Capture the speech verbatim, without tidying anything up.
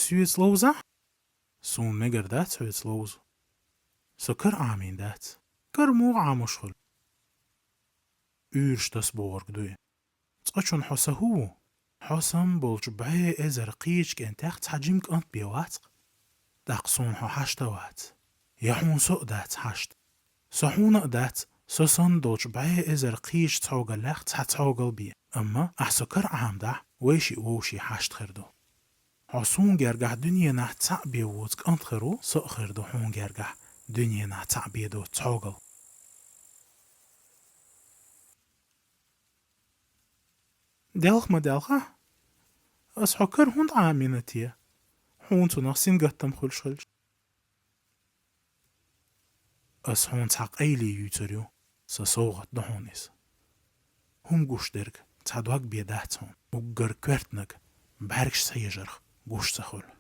Соьца ловзахь? Суна мегар дац хьоьца ловза. Со кара Ӏамийна дац. Кара муха Ӏамош хуьлу? Уьйраш таса бохург дуй. Цкъачунна хьо сан хӀу ву? Хьо санна болчу бӀе эзар кхечу кӀентех цхьа жима кӀант бен вац-кх. ТӀаккха суна хьо хьашта а вац. Я хьуна со а дац хьашта. Со хьуна а дац, со санна долчу бӀе эзар кхечу цхьогаллех цхьа цхьогал бен. Амма ахь со кара Ӏамадахь, вайшиъ вовшийн хьашта хир ду. Хьо суна гергахь дуьненахь цхьаъ бен воцу кӀант хир ву, со а хир ду хьуна гергахь дуьненахь цхьаъ бен доцу цхьогал. Делха ма делхахь, ас хьо кара хӀунда Ӏамийна те, хьуна цунах сингаттам хуьлуш хилча? Ас хьуна цхьа къайле юьйцур ю, сан совгӀат ду хьуна иза. ХӀума гуш дерг цхьа дог бен дац хьуна, уггар коьртаниг бӀаьргаш схьежарх гуш ца хуьлу.